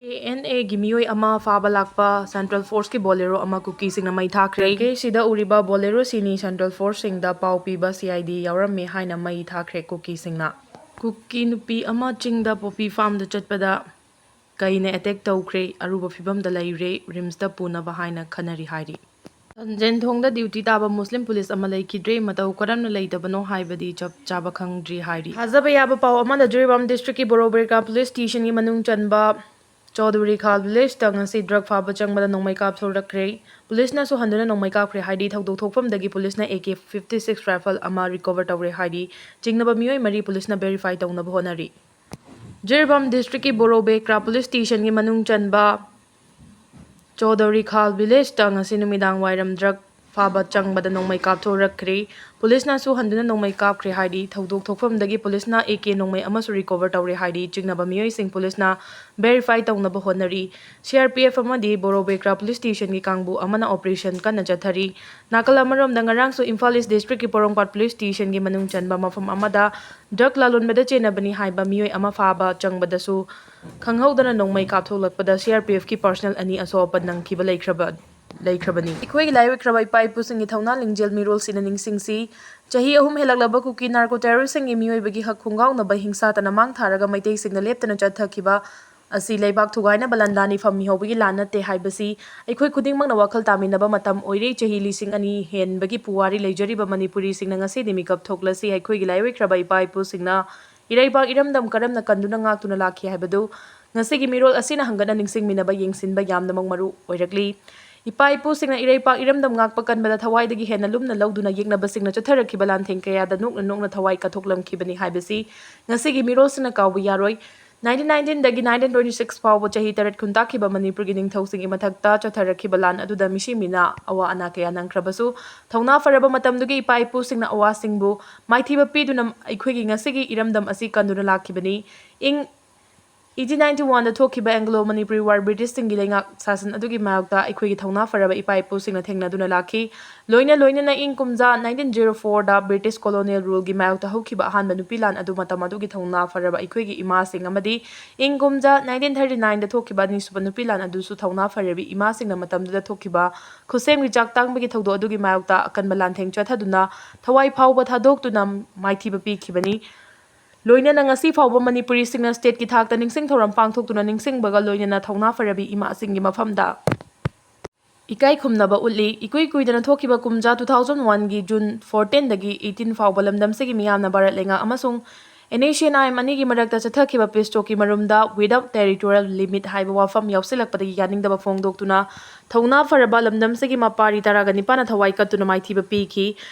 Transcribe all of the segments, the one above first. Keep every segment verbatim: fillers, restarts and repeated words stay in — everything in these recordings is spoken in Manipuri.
KNAꯒꯤ ꯃꯤꯑꯣꯏ ꯑꯃ ꯐꯥꯕ ꯂꯥꯛꯄ Central Forceꯀꯤ Bolero ꯑꯃ ꯀꯨꯀꯤꯁꯤꯡꯅ ꯃꯩ ꯊꯥꯈ꯭ꯔꯦ꯫ ꯁꯤꯗ ꯎꯔꯤꯕ Boleroꯁꯤꯅꯤ Central Forceꯁꯤꯡꯗ ꯄꯥꯎ ꯄꯤꯕ CID ꯌꯥꯎꯔꯝꯃꯦ ꯍꯥꯏꯅ ꯃꯩ ꯊꯥꯈ꯭ꯔꯦ ꯀꯨꯀꯤꯁꯤꯡꯅ꯫ ꯀꯨꯀꯤ ꯅꯨꯄꯤ ꯑꯃ ꯆꯤꯡꯗ poppy farmꯗ ꯆꯠꯄꯗ ꯀꯩꯅ attack ꯇꯧꯈ꯭ꯔꯦ, ꯑꯔꯨꯕ ꯐꯤꯕꯝꯗ ꯂꯩꯔꯦ, RIMSꯇ ꯄꯨꯅꯕ ꯍꯥꯏꯅ ꯈꯟꯅꯔꯤ ꯍꯥꯏꯔꯤ꯫ ꯂꯟꯖꯦꯟꯊꯣꯡꯗ duty ꯇꯥꯕ Muslim police ꯑꯃ ꯂꯩꯈꯤꯗ꯭ꯔꯦ, ꯃꯇꯧ ꯀꯔꯝꯅ ꯂꯩꯇꯕꯅꯣ ꯍꯥꯏꯕꯗꯤ ꯆꯞ ꯆꯥꯕ ꯈꯪꯗ꯭ꯔꯤ ꯍꯥꯏꯔꯤ꯫ ꯊꯥꯖꯕ ꯌꯥꯕ ꯄꯥꯎ ꯑꯃꯅ ꯖꯤꯔꯤꯕꯥꯝ districtꯀꯤ ꯕꯣꯔꯣꯕꯦꯀ꯭ꯔꯥ police stationꯒꯤ ꯃꯅꯨꯡ ꯆꯟꯕ ꯆꯧꯗꯨꯔꯤ ꯈꯥꯜ villageꯇ ꯉꯁꯤ drug ꯐꯥꯕ ꯆꯪꯕꯗ ꯅꯣꯡꯃꯩ ꯀꯥꯞꯊꯣꯔꯛꯈ꯭ꯔꯦ꯫ Policeꯅꯁꯨ ꯍꯟꯗꯨꯅ ꯅꯣꯡꯃꯩ ꯀꯥꯞꯈ꯭ꯔꯦ ꯍꯥꯏꯔꯤ꯫ ꯊꯧꯗꯣꯛ ꯊꯣꯛꯐꯝꯗꯒꯤ policeꯅ AK fifty six rifle ꯑꯃ recover ꯇꯧꯔꯦ ꯍꯥꯏꯔꯤ꯫ ꯆꯤꯡꯅꯕ ꯃꯤꯑꯣꯏ ꯃꯔꯤ policeꯅ verify ꯇꯧꯅꯕ ꯍꯣꯠꯅꯔꯤ꯫ ꯖꯤꯔꯤꯕꯥꯝ districtꯀꯤ ꯕꯣꯔꯣꯕꯦꯀ꯭ꯔꯥ police stationꯒꯤ ꯃꯅꯨꯡ ꯆꯟꯕ ꯆꯧꯗꯧꯔꯤ ꯈꯥꯜ villageꯇ ꯉꯁꯤ ꯅꯨꯃꯤꯗꯥꯡ ꯋꯥꯏꯔꯝ drug ꯐꯥꯕ ꯆꯪꯕꯗ ꯅꯣꯡꯃꯩ ꯀꯥꯞꯊꯣꯔꯛꯈ꯭ꯔꯦ꯫ Policeꯅꯁꯨ ꯍꯟꯗꯨꯅ ꯅꯣꯡꯃꯩ ꯀꯥꯞꯈ꯭ꯔꯦ ꯍꯥꯏꯔꯤ꯫ ꯊꯧꯗꯣꯛ ꯊꯣꯛꯐꯝꯗꯒꯤ policeꯅ AK ꯅꯣꯡꯃꯩ ꯑꯃꯁꯨ recover ꯇꯧꯔꯦ ꯍꯥꯏꯔꯤ꯫ ꯆꯤꯡꯅꯕ ꯃꯤꯑꯣꯏꯁꯤꯡ policeꯅ verify ꯇꯧꯅꯕ ꯍꯣꯠꯅꯔꯤ꯫ CRPF ꯑꯃꯗꯤ ꯕꯣꯔꯣꯕꯦꯀ꯭ꯔꯥ police stationꯒꯤ ꯀꯥꯡꯕꯨ ꯑꯃꯅ operation ꯀꯟꯅ ꯆꯠꯊꯔꯤ꯫ ꯅꯥꯀꯜ ꯑꯃꯔꯣꯝꯗ, ꯉꯔꯥꯡꯁꯨ ꯏꯝꯐꯥꯜ East districtꯀꯤ ꯄꯣꯔꯣꯝꯄꯥꯠ police stationꯒꯤ ꯃꯅꯨꯡ ꯆꯟꯕ ꯃꯐꯝ ꯑꯃꯗ drug ꯂꯂꯣꯟꯕꯗ ꯆꯦꯟꯅꯕꯅꯤ ꯍꯥꯏꯕ ꯃꯤꯑꯣꯏ ꯑꯃ ꯐꯥꯕ ꯆꯪꯕꯗꯁꯨ ꯈꯪꯍꯧꯗꯅ ꯅꯣꯡꯃꯩ ꯀꯥꯞꯊꯣꯛꯂꯛꯄꯗ CRPFꯀꯤ personnel ꯑꯅꯤ ꯑꯁꯣꯛ ꯑꯄꯟ ꯅꯪꯈꯤꯕ ꯂꯩꯈ꯭ꯔꯕ ꯂꯩꯈ꯭ꯔꯕꯅꯤ꯫ ꯑꯩꯈꯣꯏꯒꯤ ꯂꯥꯏꯑꯣꯏꯈ꯭ꯔꯕ ꯏꯄꯥ ꯏꯄꯨꯁꯤꯡꯒꯤ ꯊꯧꯅꯥ ꯂꯤꯡꯖꯦꯜ ꯃꯤꯔꯣꯜꯁꯤꯅ ꯅꯤꯡꯁꯤꯡꯁꯤ꯫ ꯆꯍꯤ ꯑꯍꯨꯝ ꯍꯦꯜꯂꯛꯂꯕ ꯀꯨꯀꯤ narco terroristꯁꯤꯡꯒꯤ ꯃꯤꯑꯣꯏꯕꯒꯤ ꯍꯛ ꯈꯣꯡꯒꯥꯎꯅꯕ ꯍꯤꯡꯁꯥꯇꯅ ꯃꯥꯡ ꯊꯥꯔꯒ ꯃꯩꯇꯩꯁꯤꯡꯅ ꯂꯦꯞꯇꯅ ꯆꯠꯊꯈꯤꯕ ꯑꯁꯤ ꯂꯩꯕꯥꯛ ꯊꯨꯒꯥꯏꯅꯕ ꯂꯥꯟꯗꯥꯟ ꯏꯐꯝ ꯃꯤꯍꯧꯕꯒꯤ ꯂꯥꯟ ꯅꯠꯇꯦ ꯍꯥꯏꯕꯁꯤ ꯑꯩꯈꯣꯏ ꯈꯨꯗꯤꯡꯃꯛꯅ ꯋꯥꯈꯜ ꯇꯥꯃꯤꯟꯅꯕ ꯃꯇꯝ ꯑꯣꯏꯔꯦ꯫ ꯆꯍꯤ ꯂꯤꯁꯤꯡ ꯑꯅꯤ ꯍꯦꯟꯕꯒꯤ ꯄꯨꯋꯥꯔꯤ ꯂꯩꯖꯔꯤꯕ ꯃꯅꯤꯄꯨꯔꯤꯁꯤꯡꯅ ꯉꯁꯤꯗꯤ ꯃꯤꯀꯞ ꯊꯣꯛꯂꯁꯤ꯫ ꯑꯩꯈꯣꯏꯒꯤ ꯂꯥꯏꯑꯣꯏꯈ꯭ꯔꯕ ꯏꯄꯥ ꯏꯄꯨꯁꯤꯡꯅ ꯏꯔꯩꯕꯥꯛ ꯏꯔꯝꯗꯝ ꯀꯔꯝꯅ ꯀꯟꯗꯨꯅ ꯉꯥꯛꯇꯨꯅ ꯂꯥꯛꯈꯤ ꯍꯥꯏꯕꯗꯨ ꯉꯁꯤꯒꯤ ꯃꯤꯔꯣꯜ ꯑꯁꯤꯅ ꯍꯪꯒꯠꯅ ꯅꯤꯡꯁꯤꯡꯃꯤꯟꯅꯕ ꯌꯦꯡꯁꯤꯟꯕ ꯌꯥꯝꯅꯃꯛ ꯃꯔꯨ ꯑꯣꯏꯔꯛꯂꯤ꯫ ꯏꯄꯥ ꯏꯄꯨꯁꯤꯡꯅ ꯏꯔꯩꯄꯥꯛ ꯏꯔꯝꯗꯝ ꯉꯥꯛꯄ ꯀꯟꯕꯗ ꯊꯋꯥꯏꯗꯒꯤ ꯍꯦꯟꯅ ꯂꯨꯝꯅ ꯂꯧꯗꯨꯅ ꯌꯦꯛꯅꯕꯁꯤꯡꯅ ꯆꯠꯊꯔꯛꯈꯤꯕ ꯂꯥꯟꯊꯦꯡ ꯀꯌꯥꯗ ꯅꯣꯛꯅ ꯅꯣꯛꯅ ꯊꯋꯥꯏ ꯀꯠꯊꯣꯛꯂꯝꯈꯤꯕꯅꯤ ꯍꯥꯏꯕꯁꯤ ꯉꯁꯤꯒꯤ ꯃꯤꯔꯣꯜꯁꯤꯡꯅ ꯀꯥꯎꯕ ꯌꯥꯔꯣꯏ꯫ Nineteen nineteenꯗꯒꯤ nineteen twenty six ꯐꯥꯎꯕ ꯆꯍꯤ ꯇꯔꯦꯠ ꯈꯨꯟꯇꯥꯛꯈꯤꯕ ꯃꯅꯤꯄꯨꯔꯒꯤ ꯅꯤꯡꯊꯧꯁꯤꯡꯒꯤ ꯃꯊꯛꯇ ꯆꯠꯊꯔꯛꯈꯤꯕ ꯂꯥꯟ ꯑꯗꯨꯗ ꯃꯤꯁꯤ ꯃꯤꯅꯥ ꯑꯋꯥ ꯑꯅꯥ ꯀꯌꯥ ꯅꯪꯈ꯭ꯔꯕꯁꯨ, ꯊꯧꯅꯥ ꯐꯔꯕ ꯃꯇꯝꯗꯨꯒꯤ ꯏꯄꯥ ꯏꯄꯨꯁꯤꯡꯅ ꯑꯋꯥꯁꯤꯡꯕꯨ ꯃꯥꯏꯊꯤꯕ ꯄꯤꯗꯨꯅ ꯑꯩꯈꯣꯏꯒꯤ ꯉꯁꯤꯒꯤ ꯏꯔꯝꯗꯝ ꯑꯁꯤ ꯀꯟꯗꯨꯅ ꯂꯥꯛꯈꯤꯕꯅꯤ꯫ ꯏꯪ ꯑꯩꯠꯇꯤꯟ ꯅꯥꯏꯟꯇꯤ ꯋꯥꯟꯗ ꯊꯣꯛꯈꯤꯕ ꯑꯦꯡꯒ꯭ꯂꯣ ꯃꯅꯤꯄꯨꯔꯤ ꯋꯥꯔ ꯕ꯭ꯔꯤꯇꯤꯁꯁꯤꯡꯒꯤ ꯂꯩꯉꯥꯛ ꯁꯥꯁꯟ ꯑꯗꯨꯒꯤ ꯃꯥꯌꯣꯛꯇ ꯑꯩꯈꯣꯏꯒꯤ ꯊꯧꯅꯥ ꯐꯔꯕ ꯏꯄꯥ ꯏꯄꯨꯁꯤꯡꯅ ꯊꯦꯡꯅꯗꯨꯅ ꯂꯥꯛꯈꯤ꯫ ꯂꯣꯏꯅ ꯂꯣꯏꯅꯅ ꯏꯪ ꯀꯨꯝꯖꯥ ꯅꯥꯏꯟꯇꯤꯟ ꯖꯤꯔꯣ ꯐꯣꯔꯗ ꯕ꯭ꯔꯤꯇꯤꯁ ꯀꯣꯂꯣꯅꯤꯌꯦꯜ ꯔꯨꯜꯒꯤ ꯃꯥꯌꯣꯛꯇ ꯍꯧꯈꯤꯕ ꯑꯍꯥꯟꯕ ꯅꯨꯄꯤ ꯂꯥꯟ ꯑꯗꯨ ꯃꯇꯝ ꯑꯗꯨꯒꯤ ꯊꯧꯅꯥ ꯐꯔꯕ ꯑꯩꯈꯣꯏꯒꯤ ꯏꯃꯥꯁꯤꯡ ꯑꯃꯗꯤ ꯏꯪ ꯀꯨꯝꯖꯥ ꯅꯥꯏꯟꯇꯤꯟ ꯊꯥꯔꯇꯤ ꯅꯥꯏꯟꯗ ꯊꯣꯛꯈꯤꯕ ꯑꯅꯤꯁꯨꯕ ꯅꯨꯄꯤ ꯂꯥꯟ ꯑꯗꯨꯁꯨ ꯊꯧꯅꯥ ꯐꯔꯕꯤ ꯏꯃꯥꯁꯤꯡꯅ ꯃꯇꯝꯗꯨꯗ ꯊꯣꯛꯈꯤꯕ ꯈꯨꯠꯁꯦꯝꯒꯤ ꯆꯥꯛ ꯇꯥꯡꯕꯒꯤ ꯊꯧꯗꯣꯛ ꯑꯗꯨꯒꯤ ꯃꯥꯌꯣꯛꯇ ꯑꯀꯟꯕ ꯂꯥꯟꯊꯦꯡ ꯆꯠꯊꯗꯨꯅ ꯊꯋꯥꯏ ꯐꯥꯎꯕ ꯊꯥꯗꯣꯛꯇꯨꯅ ꯃꯥꯏꯊꯤꯕ ꯄꯤꯈꯤꯕꯅꯤ꯫ ꯂꯣꯏꯅꯅ ꯉꯁꯤ ꯐꯥꯎꯕ ꯃꯅꯤꯄꯨꯔꯤꯁꯤꯡꯅ ꯁ꯭ꯇꯦꯠꯀꯤ ꯊꯥꯛꯇ ꯅꯤꯡꯁꯤꯡ ꯊꯧꯔꯝ ꯄꯥꯡꯊꯣꯛꯇꯨꯅ ꯅꯤꯡꯁꯤꯡꯕꯒ ꯂꯣꯏꯅꯅ ꯊꯧꯅꯥ ꯐꯔꯕꯤ ꯏꯃꯥꯁꯤꯡꯒꯤ ꯃꯐꯝꯗ ꯏꯀꯥꯏ ꯈꯨꯝꯅꯕ ꯎꯠꯂꯤ꯫ ꯏꯀꯨꯏ ꯀꯨꯏꯗꯅ ꯊꯣꯛꯈꯤꯕ ꯀꯨꯝꯖꯥ ꯇꯨ ꯊꯥꯎꯖꯟ ꯋꯥꯟꯒꯤ ꯖꯨꯟ ꯐꯣꯔꯇꯤꯟꯗꯒꯤ ꯑꯩꯠꯇꯤꯟ ꯐꯥꯎꯕ ꯂꯝꯗꯝꯁꯤꯒꯤ ꯃꯤꯌꯥꯝꯅ ꯚꯥꯔꯠ ꯂꯩꯉꯥꯛ ꯑꯃꯁꯨꯡ NSCN-IM ꯑꯅꯤꯒꯤ ꯃꯔꯛꯇ ꯆꯠꯊꯈꯤꯕ peace talk-ꯀꯤ ꯃꯔꯨꯝꯗ without territorial limit ꯍꯥꯏꯕ ꯋꯥꯐꯝ ꯌꯥꯎꯁꯤꯜꯂꯛꯄꯗꯒꯤ ꯌꯥꯅꯤꯡꯗꯕ ꯐꯣꯡꯗꯣꯛꯇꯨꯅ ꯊꯧꯅꯥ ꯐꯔꯕ ꯂꯝꯗꯝꯁꯤꯒꯤ ꯃꯄꯥꯔꯤ ꯇꯔꯥꯒ ꯅꯤꯄꯥꯟꯅ ꯊꯋꯥꯏ ꯀꯠꯇꯨꯅ ꯃꯥꯏꯊꯤꯕ ꯄꯤꯈꯤ꯫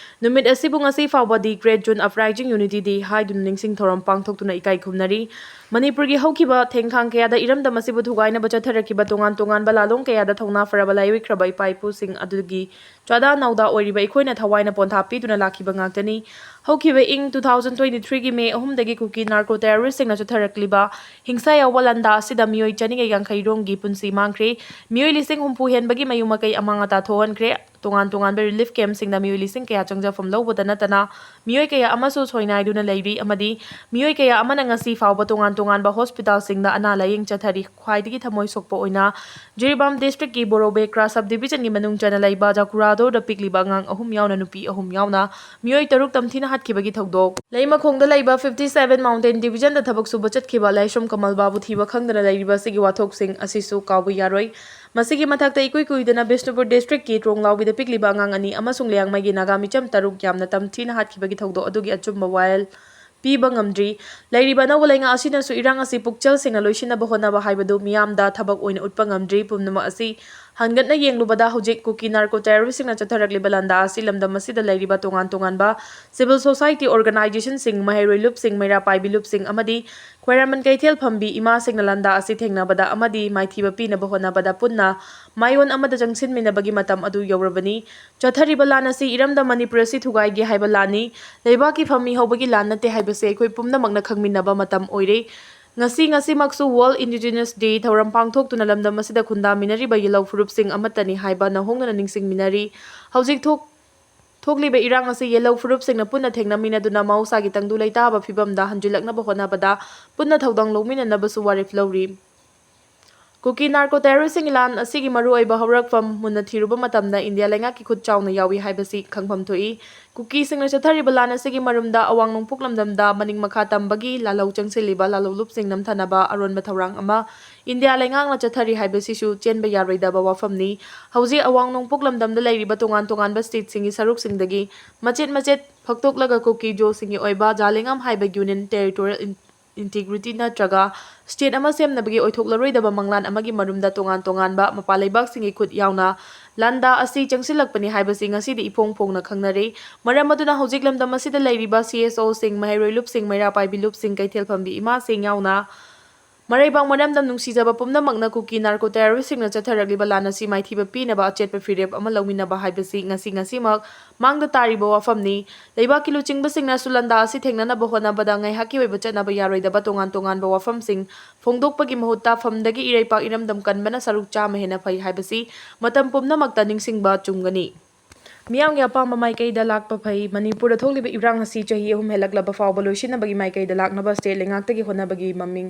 ꯅꯨꯃꯤꯠ ꯑꯁꯤꯕꯨ ꯉꯁꯤ ꯐꯥꯎꯕ The Great June Uprising Unity Day ꯍꯥꯏꯗꯨꯅ ꯅꯤꯡꯁꯤꯡ ꯊꯧꯔꯝ ꯄꯥꯡꯊꯣꯛꯇꯨꯅ ꯏꯀꯥꯏ ꯈꯨꯝꯅꯔꯤ꯫ ꯃꯅꯤꯄꯨꯔꯒꯤ ꯍꯧꯈꯤꯕ ꯊꯦꯡꯈꯥꯡ ꯀꯌꯥꯗ ꯏꯔꯝꯗꯝ ꯑꯁꯤꯕꯨ ꯊꯨꯒꯥꯏꯅꯕ ꯆꯠꯊꯔꯛꯈꯤꯕ ꯇꯣꯉꯥꯟ ꯇꯣꯉꯥꯟꯕ ꯂꯥꯂꯣꯡ ꯀꯌꯥꯗ ꯊꯧꯅꯥ ꯐꯔꯕ ꯂꯥꯏꯑꯣꯏꯈ꯭ꯔꯕ ꯏꯄꯥ ꯏꯄꯨꯁꯤꯡ ꯑꯗꯨꯒꯤ ꯆꯥꯗꯥ ꯅꯥꯎꯗꯥ ꯑꯣꯏꯔꯤꯕ ꯑꯩꯈꯣꯏꯅ ꯊꯋꯥꯏꯅ ꯄꯣꯟꯊꯥ ꯄꯤꯗꯨꯅ ꯂꯥꯛꯈꯤꯕ ꯉꯥꯛꯇꯅꯤ꯫ ꯍꯧꯈꯤꯕ ꯏꯪ two thousand twenty-threeꯒꯤ ꯃꯦ ꯑꯍꯨꯝꯗꯒꯤ ꯀꯨꯀꯤ narco terrorist-ꯁꯤꯡꯅ ꯆꯠꯊꯔꯛꯂꯤꯕ ꯍꯤꯡꯁꯥ ꯌꯥꯎꯕ ꯂꯥꯟꯗꯥ ꯑꯁꯤꯗ ꯃꯤꯑꯣꯏ ꯆꯅꯤꯒ ꯌꯥꯡꯈꯩ ꯔꯣꯝꯒꯤ ꯄꯨꯟꯁꯤ ꯃꯥꯡꯈ꯭ꯔꯦ꯫ ꯃꯤꯑꯣꯏ ꯂꯤꯁꯤꯡ ꯍꯨꯝꯐꯨ ꯍꯦꯟꯕꯒꯤ ꯃꯌꯨꯝ ꯃꯀꯩ ꯑꯃꯥꯡ ꯑꯇꯥ ꯊꯣꯛꯍꯟꯈ꯭ꯔꯦ꯫ ꯇꯣꯉꯥꯟ ꯇꯣꯉꯥꯟꯕ relief camp-ꯁꯤꯡꯗ ꯃꯤꯑꯣꯏ ꯂꯤꯁꯤꯡ ꯀꯌꯥ ꯆꯪꯖꯐꯝ ꯂꯧꯕꯗ ꯅꯠꯇꯅ ꯃꯤꯑꯣꯏ ꯀꯌꯥ ꯑꯃꯁꯨ ꯁꯣꯏꯅꯥꯏꯗꯨꯅ ꯂꯩꯔꯤ ꯑꯃꯗꯤ ꯃꯤꯑꯣꯏ ꯀꯌꯥ ꯑꯃꯅ ꯉꯁꯤ ꯐꯥꯎꯕ ꯇꯣꯉꯥꯟ ꯇꯣꯉꯥꯟꯕ hospital-ꯁꯤꯡꯗ ꯑꯅꯥ ꯂꯥꯌꯦꯡ ꯆꯠꯊꯔꯤ꯫ ꯈ꯭ꯋꯥꯏꯗꯒꯤ ꯊꯃꯣꯏ ꯁꯣꯛꯄ ꯑꯣꯏꯅ ꯖꯤꯔꯤꯕꯥꯝ district-ꯀꯤ ꯕꯣꯔꯣꯕꯦꯀ꯭ꯔꯥ sub division-ꯒꯤ ꯃꯅꯨꯡ ꯆꯟꯅ ꯂꯩꯕ ꯖꯥꯀꯨꯔꯥꯗꯣꯔꯗ ꯄꯤꯛꯂꯤꯕ ꯑꯉꯥꯡ ꯑꯍꯨꯝ ꯌꯥꯎꯅ ꯅꯨꯄꯤ ꯑꯍꯨꯝ ꯌꯥꯎꯅ ꯃꯤꯑꯣꯏ ꯇꯔꯨꯛ ꯇꯝꯊꯤꯅ ꯍꯥꯠꯈꯤꯕꯒꯤ ꯊꯧꯗꯣꯛ꯫ ꯂꯩꯃꯈꯣꯡꯗ ꯂꯩꯕ fifty seven Mountain Division-ꯗ ꯊꯕꯛ ꯁꯨꯕ ꯆꯠꯈꯤꯕ ꯂꯥꯏꯁ꯭ꯔꯝ ꯀꯃꯜꯕꯥꯕꯨ ꯊꯤꯕ ꯈꯪꯗꯅ ꯂꯩꯔꯤꯕ ꯑꯁꯤꯒꯤ ꯋꯥꯊꯣꯛꯁꯤꯡ ꯑꯁꯤꯁꯨ ꯀꯥꯎꯕ ꯌꯥꯔꯣꯏ꯫ ꯃꯁꯤꯒꯤ ꯃꯊꯛꯇ ꯏꯀꯨꯏ ꯀꯨꯏꯗꯅ ꯕꯤꯁꯅꯨꯄꯨꯔ district-ꯀꯤ ꯇ꯭ꯔꯣꯡꯂꯥꯎꯕꯤꯗ ꯄꯤꯛꯂꯤꯕ ꯑꯉꯥꯡ ꯑꯅꯤ ꯑꯃꯁꯨꯡ ꯂꯤꯌꯥꯡꯃꯩꯒꯤ ꯅꯥꯒꯥ ꯃꯤꯆꯝ ꯇꯔꯨꯛ ꯌꯥꯝꯅ ꯇꯝꯊꯤꯅ ꯍꯥꯠꯈꯤꯕꯒꯤ ꯊꯧꯗꯣꯛ ꯑꯗꯨꯒꯤ ꯑꯆꯨꯝꯕ ꯋꯥꯌꯦꯜ ꯄꯤꯕ ꯉꯝꯗ꯭ꯔꯤ꯫ ꯂꯩꯔꯤꯕ ꯑꯅꯧꯕ ꯂꯩꯉꯥꯛ ꯑꯁꯤꯅꯁꯨ ꯏꯔꯥꯡ ꯑꯁꯤ ꯄꯨꯛꯆꯦꯜ ꯁꯦꯡꯅ ꯂꯣꯏꯁꯤꯟꯅꯕ ꯍꯣꯠꯅꯕ ꯍꯥꯏꯕꯗꯨ ꯃꯤꯌꯥꯝꯗ ꯊꯕꯛ ꯑꯣꯏꯅ ꯎꯠꯄ ꯉꯝꯗ꯭ꯔꯤ꯫ ꯄꯨꯝꯅꯃꯛ ꯑꯁꯤ ꯍꯟꯒꯠꯅ ꯌꯦꯡꯂꯨꯕꯗ ꯍꯧꯖꯤꯛ ꯀꯨꯀꯤ narco terrorist-ꯁꯤꯡꯅ ꯆꯠꯊꯔꯛꯂꯤꯕ ꯂꯥꯟꯗꯥ ꯑꯁꯤ ꯂꯝꯗꯝ ꯑꯁꯤꯗ ꯂꯩꯔꯤꯕ ꯇꯣꯉꯥꯟ ꯇꯣꯉꯥꯟꯕ civil society organization-ꯁꯤꯡ, ꯃꯍꯩꯔꯣꯏ ꯂꯨꯞꯁꯤꯡ, ꯃꯩꯔꯥ ꯄꯥꯏꯕꯤ ꯂꯨꯞꯁꯤꯡ ꯑꯃꯗꯤ ꯈ꯭ꯋꯥꯏꯔꯝꯕꯟ ꯀꯩꯊꯦꯜ ꯐꯝꯕꯤ ꯏꯃꯥꯁꯤꯡꯅ ꯂꯥꯟꯗꯥ ꯑꯁꯤ ꯊꯦꯡꯅꯕꯗ ꯑꯃꯗꯤ ꯃꯥꯏꯊꯤꯕ ꯄꯤꯅꯕ ꯍꯣꯠꯅꯕꯗ ꯄꯨꯟꯅ ꯃꯥꯏꯑꯣꯟ ꯑꯃꯗ ꯆꯪꯁꯤꯟꯃꯤꯟꯅꯕꯒꯤ ꯃꯇꯝ ꯑꯗꯨ ꯌꯧꯔꯕꯅꯤ꯫ ꯆꯠꯊꯔꯤꯕ ꯂꯥꯟ ꯑꯁꯤ ꯏꯔꯝꯗꯝ ꯃꯅꯤꯄꯨꯔ ꯑꯁꯤ ꯊꯨꯒꯥꯏꯒꯦ ꯍꯥꯏꯕ ꯂꯥꯟꯅꯤ꯫ ꯂꯩꯕꯥꯛꯀꯤ ꯐꯝꯃꯤ ꯍꯧꯕꯒꯤ ꯂꯥꯟ ꯅꯠꯇꯦ ꯍꯥꯏꯕꯁꯤ ꯑꯩꯈꯣꯏ ꯄꯨꯝꯅꯃꯛꯅ ꯈꯪꯃꯤꯟꯅꯕ ꯃꯇꯝ ꯑꯣꯏꯔꯦ꯫ ꯉꯁꯤ ꯉꯁꯤꯃꯛꯁꯨ World Indigenous Day ꯊꯧꯔꯝ ꯄꯥꯡꯊꯣꯛꯇꯨꯅ ꯂꯝꯗꯝ ꯑꯁꯤꯗ ꯈꯨꯟꯗꯥꯃꯤꯟꯅꯔꯤꯕ ꯌꯦꯜꯍꯧ ꯐꯨꯔꯨꯞꯁꯤꯡ ꯑꯃꯠꯇꯅꯤ ꯍꯥꯏꯕ ꯅꯧꯍꯧꯅꯅ ꯅꯤꯡꯁꯤꯡꯃꯤꯟꯅꯔꯤ꯫ ꯍꯧꯖꯤꯛ ꯊꯣꯛ-, ꯊꯣꯛꯂꯤꯕ ꯏꯔꯥꯡ ꯑꯁꯤ ꯌꯦꯜꯍꯧ ꯐꯨꯔꯨꯞꯁꯤꯡꯅ ꯄꯨꯟꯅ ꯊꯦꯡꯅꯃꯤꯟꯅꯗꯨꯅ ꯃꯍꯧꯁꯥꯒꯤ ꯇꯪꯗꯨ ꯂꯩꯇꯥꯕ ꯐꯤꯕꯝꯗ ꯍꯟꯖꯤꯜꯂꯛꯅꯕ ꯍꯣꯠꯅꯕꯗ ꯄꯨꯟꯅ ꯊꯧꯗꯥꯡ ꯂꯧꯃꯤꯟꯅꯅꯕꯁꯨ ꯋꯥꯔꯦꯞ ꯂꯧꯔꯤ꯫ ꯀꯨꯀꯤ ꯅꯥꯔꯀꯣ ꯇꯦꯔꯣꯔꯤꯁꯁꯤꯡꯒꯤ ꯂꯥꯟ ꯑꯁꯤꯒꯤ ꯃꯔꯨꯑꯣꯏꯕ ꯍꯧꯔꯛꯐꯝ ꯃꯨꯟꯅ ꯊꯤꯔꯨꯕ ꯃꯇꯝꯗ ꯏꯟꯗꯤꯌꯥ ꯂꯩꯉꯥꯛꯀꯤ ꯈꯨꯠ ꯆꯥꯎꯅ ꯌꯥꯎꯏ ꯍꯥꯏꯕꯁꯤ ꯈꯪꯐꯝ ꯊꯣꯛꯏ꯫ ꯀꯨꯀꯤꯁꯤꯡꯅ ꯆꯠꯊꯔꯤꯕ ꯂꯥꯟ ꯑꯁꯤꯒꯤ ꯃꯔꯨꯝꯗ ꯑꯋꯥꯡ ꯅꯣꯡꯄꯣꯛ ꯂꯝꯗꯝꯗ ꯃꯅꯤꯡ ꯃꯈꯥ ꯇꯝꯕꯒꯤ ꯂꯥꯜꯍꯧ ꯆꯪꯁꯤꯜꯂꯤꯕ ꯂꯥꯜꯍꯧꯂꯨꯞꯁꯤꯡ ꯅꯝꯊꯅꯕ ꯑꯔꯣꯟꯕ ꯊꯧꯔꯥꯡ ꯑꯃ ꯏꯟꯗꯤꯌꯥ ꯂꯩꯉꯥꯛꯅ ꯆꯠꯊꯔꯤ ꯍꯥꯏꯕꯁꯤꯁꯨ ꯆꯦꯟꯕ ꯌꯥꯔꯣꯏꯗꯕ ꯋꯥꯐꯝꯅꯤ꯫ ꯍꯧꯖꯤꯛ ꯑꯋꯥꯡ ꯅꯣꯡꯄꯣꯛ ꯂꯝꯗꯝꯗ ꯂꯩꯔꯤꯕ ꯇꯣꯉꯥꯟ ꯇꯣꯉꯥꯟꯕ ꯁ꯭ꯇꯦꯠꯁꯤꯡꯒꯤ ꯁꯔꯨꯛꯁꯤꯡꯗꯒꯤ ꯃꯆꯦꯠ ꯃꯆꯦꯠ ꯐꯛꯇꯣꯛꯂꯒ ꯀꯨꯀꯤ ꯖꯣꯁꯤꯡꯒꯤ ꯑꯣꯏꯕ ꯖꯥꯂꯤꯡꯉꯝ ꯍꯥꯏꯕ ꯌꯨꯅꯤꯌꯟ ꯇꯦꯔꯤꯇꯣꯔꯤꯌꯦꯜ ꯏꯟ-, ꯏꯟꯇꯤꯒ꯭ꯔꯤꯇꯤ ꯅꯠꯇ꯭ꯔꯒ ꯁ꯭ꯇꯦꯠ ꯑꯃ ꯁꯦꯝꯅꯕꯒꯤ ꯑꯣꯏꯊꯣꯛꯂꯔꯣꯏꯗꯕ ꯃꯪꯂꯥꯟ ꯑꯃꯒꯤ ꯃꯔꯨꯝꯗ ꯇꯣꯉꯥꯟ ꯇꯣꯉꯥꯟꯕ ꯃꯄꯥꯟ ꯂꯩꯕꯥꯛꯁꯤꯡꯒꯤ ꯈꯨꯠ ꯌꯥꯎꯅ ꯂꯥꯟꯗꯥ ꯑꯁꯤ ꯆꯪꯁꯤꯜꯂꯛꯄꯅꯤ ꯍꯥꯏꯕꯁꯤ ꯉꯁꯤꯗꯤ ꯏꯐꯣꯡ ꯐꯣꯡꯅ ꯈꯪꯅꯔꯦ꯫ ꯃꯔꯝ ꯑꯗꯨꯅ ꯍꯧꯖꯤꯛ ꯂꯝꯗꯝ ꯑꯁꯤꯗ ꯂꯩꯔꯤꯕ ꯁꯤ ꯑꯦꯁ ꯑꯣꯁꯤꯡ, ꯃꯍꯩꯔꯣꯏ ꯂꯨꯞꯁꯤꯡ, ꯃꯩꯔꯥ ꯄꯥꯏꯕꯤ ꯂꯨꯞꯁꯤꯡ, ꯀꯩꯊꯦꯜ ꯐꯝꯕꯤ ꯏꯃꯥꯁꯤꯡ ꯌꯥꯎꯅ ꯃꯔꯩꯕꯥꯛ ꯃꯔꯝꯗꯝ ꯅꯨꯡꯁꯤꯖꯕ ꯄꯨꯝꯅꯃꯛꯅ ꯀꯨꯀꯤ ꯅꯥꯔꯀꯣ ꯇꯦꯔꯣꯔꯤꯁꯁꯤꯡꯅ ꯆꯠꯊꯔꯛꯂꯤꯕ ꯂꯥꯟ ꯑꯁꯤ ꯃꯥꯏꯊꯤꯕ ꯄꯤꯅꯕ ꯑꯆꯦꯠꯄ ꯐꯤꯔꯦꯞ ꯑꯃ ꯂꯧꯃꯤꯟꯅꯕ ꯍꯥꯏꯕꯁꯤ ꯉꯁꯤ ꯉꯁꯤꯃꯛ ꯃꯥꯡꯗ ꯇꯥꯔꯤꯕ ꯋꯥꯐꯝꯅꯤ꯫ ꯂꯩꯕꯥꯛꯀꯤ ꯂꯨꯆꯤꯡꯕꯁꯤꯡꯅꯁꯨ ꯂꯥꯟꯗꯥ ꯑꯁꯤ ꯊꯦꯡꯅꯅꯕ ꯍꯣꯠꯅꯕꯗ ꯉꯥꯏꯍꯥꯛꯀꯤ ꯑꯣꯏꯕ ꯆꯠꯅꯕ ꯌꯥꯔꯣꯏꯗꯕ ꯇꯣꯉꯥꯟ ꯇꯣꯉꯥꯟꯕ ꯋꯥꯐꯝꯁꯤꯡ ꯐꯣꯡꯗꯣꯛꯄꯒꯤ ꯃꯍꯨꯠꯇ ꯐꯝꯗꯒꯤ ꯏꯔꯩꯄꯥꯛ ꯏꯔꯝꯗꯝ ꯀꯟꯕꯅ ꯁꯔꯨꯛ ꯆꯥꯝꯃ ꯍꯦꯟꯅ ꯐꯩ ꯍꯥꯏꯕꯁꯤ ꯃꯇꯝ ꯄꯨꯝꯅꯃꯛꯇ ꯅꯤꯡꯁꯤꯡꯕ ꯆꯨꯝꯒꯅꯤ꯫ ꯃꯤꯌꯥꯝꯒꯤ ꯑꯄꯥꯝꯕ ꯃꯥꯏꯀꯩꯗ ꯂꯥꯛꯄ ꯐꯩ꯫ ꯃꯅꯤꯄꯨꯔꯗ ꯊꯣꯛꯂꯤꯕ ꯏꯔꯥꯡ ꯑꯁꯤ ꯆꯍꯤ ꯑꯍꯨꯝ ꯍꯦꯜꯂꯛꯂꯕ ꯐꯥꯎꯕ ꯂꯣꯏꯁꯤꯟꯅꯕꯒꯤ ꯃꯥꯏꯀꯩꯗ ꯂꯥꯛꯅꯕ ꯁ꯭ꯇꯦꯠ ꯂꯩꯉꯥꯛꯇꯒꯤ ꯍꯣꯠꯅꯕꯒꯤ ꯃꯃꯤꯡ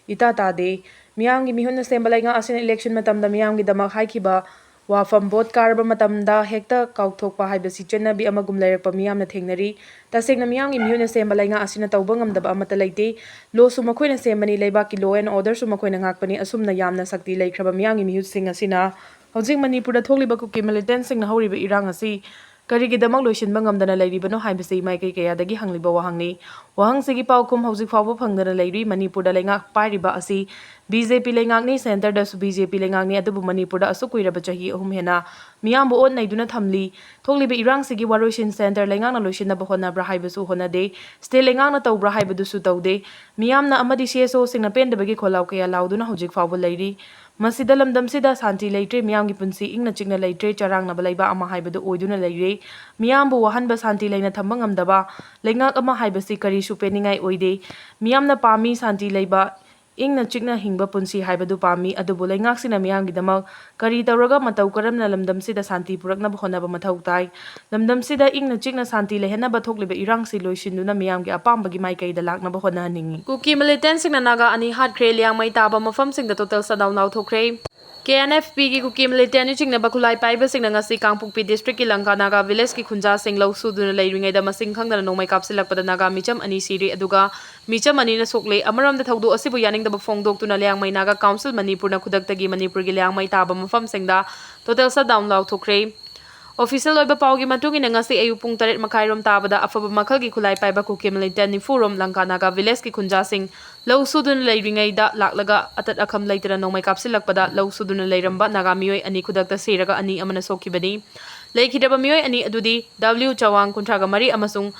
ꯏꯇꯥ ꯇꯥꯗꯦ꯫ ꯃꯤꯌꯥꯝꯒꯤ ꯃꯤꯍꯨꯠꯅ ꯁꯦꯝꯕ ꯂꯩꯉꯥꯛ ꯑꯁꯤꯅ ꯏꯂꯦꯛꯁꯟ ꯃꯇꯝꯗ ꯃꯤꯌꯥꯝꯒꯤꯗꯃꯛ ꯍꯥꯏꯈꯤꯕ ꯋꯥꯐꯝ ꯚꯣꯠ ꯀꯥꯔꯕ ꯃꯇꯝꯗ ꯍꯦꯛꯇ ꯀꯥꯎꯊꯣꯛꯄ ꯍꯥꯏꯕꯁꯤ ꯆꯠꯅꯕꯤ ꯑꯃꯒꯨꯝ ꯂꯩꯔꯛꯄ ꯃꯤꯌꯥꯝꯅ ꯊꯦꯡꯅꯔꯤ꯫ ꯇꯁꯦꯡꯅ ꯃꯤꯌꯥꯝꯒꯤ ꯃꯤꯍꯨꯠꯅ ꯁꯦꯝꯕ ꯂꯩꯉꯥꯛ ꯑꯁꯤꯅ ꯇꯧꯕ ꯉꯝꯗꯕ ꯑꯃꯠꯇ ꯂꯩꯇꯦ꯫ ꯂꯣꯁꯨ ꯃꯈꯣꯏꯅ ꯁꯦꯝꯕꯅꯤ, ꯂꯩꯕꯥꯛꯀꯤ law and orderꯁꯨ ꯃꯈꯣꯏꯅ ꯉꯥꯛꯄꯅꯤ꯫ ꯑꯁꯨꯝꯅ ꯌꯥꯝꯅ ꯁꯛꯇꯤ ꯂꯩꯈ꯭ꯔꯕ ꯃꯤꯌꯥꯝꯒꯤ ꯃꯤꯍꯨꯠꯁꯤꯡ ꯑꯁꯤꯅ ꯍꯧꯖꯤꯛ ꯃꯅꯤꯄꯨꯔꯗ ꯊꯣꯛꯂꯤꯕ ꯀꯨꯀꯤ militantꯁꯤꯡꯅ ꯍꯧꯔꯤꯕ ꯏꯔꯥꯡ ꯑꯁꯤ ꯀꯔꯤꯒꯤꯗꯃꯛ ꯂꯣꯏꯁꯤꯟꯕ ꯉꯝꯗꯅ ꯂꯩꯔꯤꯕꯅꯣ ꯍꯥꯏꯕꯁꯤ ꯃꯥꯏꯀꯩ ꯀꯌꯥꯗꯒꯤ ꯍꯪꯂꯤꯕ ꯋꯥꯍꯪꯅꯤ꯫ ꯋꯥꯍꯪꯁꯤꯒꯤ ꯄꯥꯎꯈꯨꯝ ꯍꯧꯖꯤꯛ ꯐꯥꯎꯕ ꯐꯪꯗꯅ ꯂꯩꯔꯤ꯫ ꯃꯅꯤꯄꯨꯔꯗ ꯂꯩꯉꯥꯛ ꯄꯥꯏꯔꯤꯕ ꯑꯁꯤ ꯕꯤ ꯖꯦ ꯄꯤ ꯂꯩꯉꯥꯛꯅꯤ, centreꯗꯁꯨ ꯕꯤ ꯖꯦ ꯄꯤ ꯂꯩꯉꯥꯛꯅꯤ, ꯑꯗꯨꯕꯨ ꯃꯅꯤꯄꯨꯔꯗ ꯑꯁꯨꯛ ꯀꯨꯏꯔꯕ ꯆꯍꯤ ꯑꯍꯨꯝ ꯍꯦꯟꯅ ꯃꯤꯌꯥꯝꯕꯨ ꯑꯣꯠ ꯅꯩꯗꯨꯅ ꯊꯝꯂꯤ꯫ ꯊꯣꯛꯂꯤꯕ ꯏꯔꯥꯡꯁꯤꯒꯤ ꯋꯥꯔꯣꯏꯁꯤꯟ centre ꯂꯩꯉꯥꯛꯅ ꯂꯣꯏꯁꯤꯟꯅꯕ ꯍꯣꯠꯅꯕ꯭ꯔꯥ ꯍꯥꯏꯕꯁꯨ ꯍꯣꯠꯅꯗꯦ꯫ State ꯂꯩꯉꯥꯛꯅ ꯇꯧꯕ꯭ꯔꯥ ꯍꯥꯏꯕꯗꯨꯁꯨ ꯇꯧꯗꯦ꯫ ꯃꯤꯌꯥꯝꯅ ꯑꯃꯗꯤ ꯁꯤ ꯑꯦꯁ ꯑꯣꯁꯤꯡꯅ ꯄꯦꯟꯗꯕꯒꯤ ꯈꯣꯜꯂꯥꯎ ꯀꯌꯥ ꯂꯥꯎꯗꯨꯅ ꯍꯧꯖꯤꯛ ꯐꯥꯎꯕ ꯂꯩꯔꯤ꯫ ꯃꯁꯤꯗ ꯂꯝꯗꯝꯁꯤꯗ ꯁꯥꯟꯇꯤ ꯂꯩꯇ꯭ꯔꯦ, ꯃꯤꯌꯥꯝꯒꯤ ꯄꯨꯟꯁꯤ ꯏꯪꯅ ꯆꯤꯛꯅ ꯂꯩꯇ꯭ꯔꯦ, ꯆꯔꯥꯡꯅꯕ ꯂꯩꯕꯥꯛ ꯑꯃ ꯍꯥꯏꯕꯗꯨ ꯑꯣꯏꯗꯨꯅ ꯂꯩꯔꯦ꯫ ꯃꯤꯌꯥꯝꯕꯨ ꯋꯥꯍꯟꯕ, ꯁꯥꯟꯇꯤ ꯂꯩꯅ ꯊꯝꯕ ꯉꯝꯗꯕ ꯂꯩꯉꯥꯛ ꯑꯃ ꯍꯥꯏꯕꯁꯤ ꯀꯔꯤꯁꯨ ꯄꯦꯟꯅꯤꯡꯉꯥꯏ ꯑꯣꯏꯗꯦ꯫ ꯃꯤꯌꯥꯝꯅ ꯄꯥꯝꯃꯤ ꯁꯥꯟꯇꯤ ꯂꯩꯕ, ꯏꯪꯅ ꯆꯤꯛꯅ ꯍꯤꯡꯕ ꯄꯨꯟꯁꯤ ꯍꯥꯏꯕꯗꯨ ꯄꯥꯝꯃꯤ, ꯑꯗꯨꯕꯨ ꯂꯩꯉꯥꯛꯁꯤꯅ ꯃꯤꯌꯥꯝꯒꯤꯗꯃꯛ ꯀꯔꯤ ꯇꯧꯔꯒ ꯃꯇꯧ ꯀꯔꯝꯅ ꯂꯝꯗꯝꯁꯤꯗ ꯁꯥꯟꯇꯤ ꯄꯨꯔꯛꯅꯕ ꯍꯣꯠꯅꯕ ꯃꯊꯧ ꯇꯥꯏ? ꯂꯝꯗꯝꯁꯤꯗ ꯏꯪꯅ ꯆꯤꯛꯅ ꯁꯥꯟꯇꯤ ꯂꯩꯍꯟꯅꯕ ꯊꯣꯛꯂꯤꯕ ꯏꯔꯥꯡꯁꯤ ꯂꯣꯏꯁꯤꯟꯗꯨꯅ ꯃꯤꯌꯥꯝꯒꯤ ꯑꯄꯥꯝꯕꯒꯤ ꯃꯥꯏꯀꯩꯗ ꯂꯥꯛꯅꯕ ꯍꯣꯠꯅꯍꯟꯅꯤꯡꯏ꯫ ꯀꯨꯀꯤ ꯃꯤꯂꯤꯇꯦꯟꯁꯤꯡꯅ ꯅꯥꯒꯥ ꯑꯅꯤ ꯍꯥꯠꯈ꯭ꯔꯦ, ꯂꯤꯌꯥꯡꯃꯩ ꯇꯥꯕ ꯃꯐꯝꯁꯤꯡꯗ total shutdown ꯂꯥꯎꯊꯣꯛꯈ꯭ꯔꯦ꯫ K and F ꯄꯤꯒꯤ ꯀꯨꯀꯤ ꯃꯤꯂꯤꯇꯦꯟ ꯂꯨꯆꯤꯡꯅꯕ ꯈꯨꯠꯂꯥꯏ ꯄꯥꯏꯕꯁꯤꯡꯅ ꯉꯁꯤ ꯀꯥꯡꯄꯣꯛꯄꯤ ꯗꯤꯁꯇ꯭ꯔꯤꯛꯀꯤ ꯂꯪꯀꯥ ꯅꯥꯒꯥ ꯚꯤꯂꯦꯖꯀꯤ ꯈꯨꯟꯖꯥꯁꯤꯡ ꯂꯧ ꯁꯨꯗꯨꯅ ꯂꯩꯔꯤꯉꯩꯗ ꯃꯁꯤꯡ ꯈꯪꯗꯅ ꯅꯣꯡꯃꯩ ꯀꯥꯞꯁꯤꯜꯂꯛꯄꯗ ꯅꯥꯒꯥ ꯃꯤꯆꯝ ꯑꯅꯤ ꯁꯤꯔꯦ, ꯑꯗꯨꯒ ꯃꯤꯆꯝ ꯑꯅꯤꯅ ꯁꯣꯛꯂꯦ꯫ ꯑꯃꯔꯣꯝꯗ ꯊꯧꯗꯣꯛ ꯑꯁꯤꯕꯨ ꯌꯥꯅꯤꯡꯗꯕ ꯐꯣꯡꯗꯣꯛꯇꯨꯅ ꯂꯤꯌꯥꯡꯃꯩ ꯅꯥꯒꯥ ꯀꯥꯎꯟꯁꯤꯜ ꯃꯅꯤꯄꯨꯔꯅ ꯈꯨꯗꯛꯇꯒꯤ ꯃꯅꯤꯄꯨꯔꯒꯤ ꯂꯤꯌꯥꯡꯃꯩ ꯇꯥꯕ ꯃꯐꯝꯁꯤꯡꯗ ꯇꯣꯇꯦꯜ ꯁꯠꯗꯥꯎꯟ ꯂꯥꯎꯊꯣꯛꯈ꯭ꯔꯦ꯫ ꯑꯣꯐꯤꯁꯤꯌꯦꯜ ꯑꯣꯏꯕ ꯄꯥꯎꯒꯤ ꯃꯇꯨꯡ ꯏꯟꯅ ꯉꯁꯤ ꯑꯌꯨꯛ ꯄꯨꯡ ꯇꯔꯦꯠ ꯃꯈꯥꯏꯔꯣꯝ ꯇꯥꯕꯗ ꯑꯐꯕ ꯃꯈꯜꯒꯤ ꯈꯨꯠꯂꯥꯏ ꯄꯥꯏꯕ ꯀꯨꯀꯤ ꯃꯤꯂꯤꯇꯦꯟ ꯅꯤꯐꯨꯔꯣꯝ ꯂꯪꯀꯥ ꯅꯥꯒꯥ ꯚꯤꯂꯦꯖꯀꯤ ꯈꯨꯟꯖꯥꯁꯤꯡ ꯂꯧ ꯁꯨꯗꯨꯅ ꯂꯩꯔꯤꯉꯩꯗ ꯂꯥꯛꯂꯒ ꯑꯇꯠ ꯑꯈꯝ ꯂꯩꯇꯅ ꯅꯣꯡꯃꯩ ꯀꯥꯞꯁꯤꯜꯂꯛꯄꯗ ꯂꯧ ꯁꯨꯗꯨꯅ ꯂꯩꯔꯝꯕ ꯅꯥꯒꯥ ꯃꯤꯑꯣꯏ ꯑꯅꯤ ꯈꯨꯗꯛꯇ ꯁꯤꯔꯒ ꯑꯅꯤ ꯑꯃꯅ ꯁꯣꯛꯈꯤꯕꯅꯤ꯫ ꯂꯩꯈꯤꯗꯕ ꯃꯤꯑꯣꯏ ꯑꯅꯤ ꯑꯗꯨꯗꯤ ꯗꯕ꯭ꯂꯤꯎ ꯆꯋꯥꯡ ꯀꯨꯟꯊ꯭ꯔꯥꯒ ꯃꯔꯤ ꯑꯃꯁꯨꯡ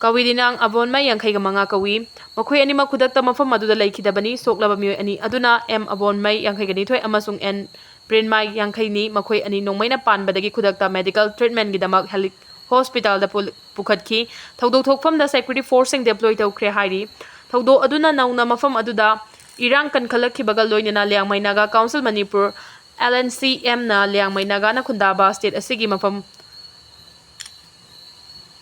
ꯀꯋꯤꯗꯤꯅꯥꯡ ꯑꯕꯣꯟꯃꯩ ꯌꯥꯡꯈꯩꯒ ꯃꯉꯥ ꯀꯧꯏ꯫ ꯃꯈꯣꯏ ꯑꯅꯤꯃꯛ ꯈꯨꯗꯛꯇ ꯃꯐꯝ ꯑꯗꯨꯗ ꯂꯩꯈꯤꯗꯕꯅꯤ꯫ ꯁꯣꯛꯂꯕ ꯃꯤꯑꯣꯏ ꯑꯅꯤ ꯑꯗꯨꯅ ꯑꯦꯝ ꯑꯕꯣꯟꯃꯩ ꯌꯥꯡꯈꯩꯒ ꯅꯤꯊꯣꯏ ꯑꯃꯁꯨꯡ ꯑꯦꯟ ꯄ꯭ꯔꯤꯟꯃꯥꯏ ꯌꯥꯡꯈꯩꯅꯤ꯫ ꯃꯈꯣꯏ ꯑꯅꯤ ꯅꯣꯡꯃꯩꯅ ꯄꯥꯟꯕꯗꯒꯤ ꯈꯨꯗꯛꯇ ꯃꯦꯗꯤꯀꯦꯜ ꯇ꯭ꯔꯤꯠꯃꯦꯟꯒꯤꯗꯃꯛ ꯍꯦꯂꯤ-, ꯍꯣꯁꯄꯤꯇꯥꯜꯗ ꯄꯨ-, ꯄꯨꯈꯠꯈꯤ꯫ ꯊꯧꯗꯣꯛ ꯊꯣꯛꯐꯝꯗ ꯁꯦꯀ꯭ꯌꯨꯔꯤꯇꯤ ꯐꯣꯔꯁꯁꯤꯡ ꯗꯦꯄ꯭ꯂꯣꯏ ꯇꯧꯈ꯭ꯔꯦ ꯍꯥꯏꯔꯤ꯫ ꯊꯧꯗꯣꯛ ꯑꯗꯨꯅ ꯅꯧꯅ ꯃꯐꯝ ꯑꯗꯨꯗ ꯏꯔꯥꯡ ꯀꯟꯈꯠꯂꯛꯈꯤꯕꯒ ꯂꯣꯏꯅꯅ Liangmai Naga council Manipur, L N C ꯑꯦꯝꯅ ꯂꯤꯌꯥꯡꯃꯩ ꯅꯥꯒꯥꯅ ꯈꯨꯟꯗꯥꯕ ꯁ꯭ꯇꯦꯠ ꯑꯁꯤꯒꯤ ꯃꯐꯝ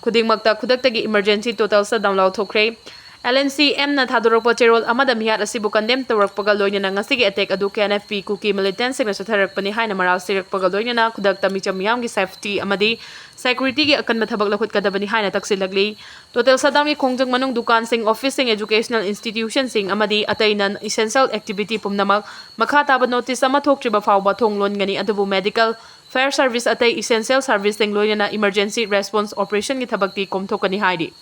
ꯈꯨꯗꯤꯡꯃꯛꯇ ꯈꯨꯗꯛꯇꯒꯤ ꯏꯃꯔꯖꯦꯟꯁꯤ ꯇꯣꯇꯦꯜ ꯁꯠꯗꯥꯎꯟ ꯂꯥꯎꯊꯣꯛꯈ꯭ꯔꯦ꯫ ꯑꯦꯜ ꯑꯦꯟ ꯁꯤ ꯑꯦꯝꯅ ꯊꯥꯗꯣꯔꯛꯄ ꯆꯦꯔꯣꯜ ꯑꯃꯗ ꯃꯤꯍꯥꯠ ꯑꯁꯤꯕꯨ ꯀꯟꯗꯦꯝ ꯇꯧꯔꯛꯄꯒ ꯂꯣꯏꯅꯅ ꯉꯁꯤꯒꯤ ꯑꯦꯇꯦꯛ ꯑꯗꯨ ꯀꯦ ꯑꯦꯟ ꯑꯦꯐ ꯄꯤ ꯀꯨꯀꯤ ꯃꯤꯂꯤꯇꯦꯟꯁꯤꯡꯅ ꯆꯠꯊꯔꯛꯄꯅꯤ ꯍꯥꯏꯅ ꯃꯔꯥꯜ ꯁꯤꯔꯛꯄꯒ ꯂꯣꯏꯅꯅ ꯈꯨꯗꯛꯇ ꯃꯤꯆꯝ ꯃꯤꯌꯥꯝꯒꯤ ꯁꯦꯐꯇꯤ ꯑꯃꯗꯤ ꯁꯦꯀ꯭ꯌꯨꯔꯤꯇꯤꯒꯤ ꯑꯀꯟꯕ ꯊꯕꯛ ꯂꯧꯈꯠꯀꯗꯕꯅꯤ ꯍꯥꯏꯅ ꯇꯛꯁꯤꯜꯂꯛꯂꯤ꯫ ꯇꯣꯇꯦꯜ ꯁꯠꯗꯥꯎꯟꯒꯤ ꯈꯣꯡꯖꯪ ꯃꯅꯨꯡ ꯗꯨꯀꯥꯟꯁꯤꯡ, ꯑꯣꯐꯤꯁꯁꯤꯡ, ꯑꯦꯖꯨꯀꯦꯁꯅꯦꯜ ꯏꯟꯁꯇꯤꯇ꯭ꯌꯨꯁꯟꯁꯤꯡ ꯑꯃꯗꯤ ꯑꯇꯩ ꯅꯟ ꯏꯁꯦꯟꯁꯤꯌꯦꯜ ꯑꯦꯛꯇꯤꯚꯤꯇꯤ ꯄꯨꯝꯅꯃꯛ ꯃꯈꯥ ꯇꯥꯕ ꯅꯣꯇꯤꯁ ꯑꯃ ꯊꯣꯛꯇ꯭ꯔꯤꯕ ꯐꯥꯎꯕ ꯊꯣꯡ ꯂꯣꯟꯒꯅꯤ, ꯑꯗꯨꯕꯨ ꯃꯦꯗꯤꯀꯦꯜ, ꯐꯥꯌꯔ ꯁꯔꯚꯤꯁ, ꯑꯇꯩ ꯏꯁꯦꯟꯁꯤꯌꯦꯜ ꯁꯔꯚꯤꯁꯁꯤꯡ ꯂꯣꯏꯅꯅ ꯏꯃꯔꯖꯦꯟꯁꯤ ꯔꯦꯁꯄꯣꯟꯁ ꯑꯣꯄꯔꯦꯁꯟꯒꯤ ꯊꯕꯛꯇꯤ ꯀꯣꯝꯊꯣꯛꯀꯅꯤ ꯍꯥꯏꯔꯤ꯫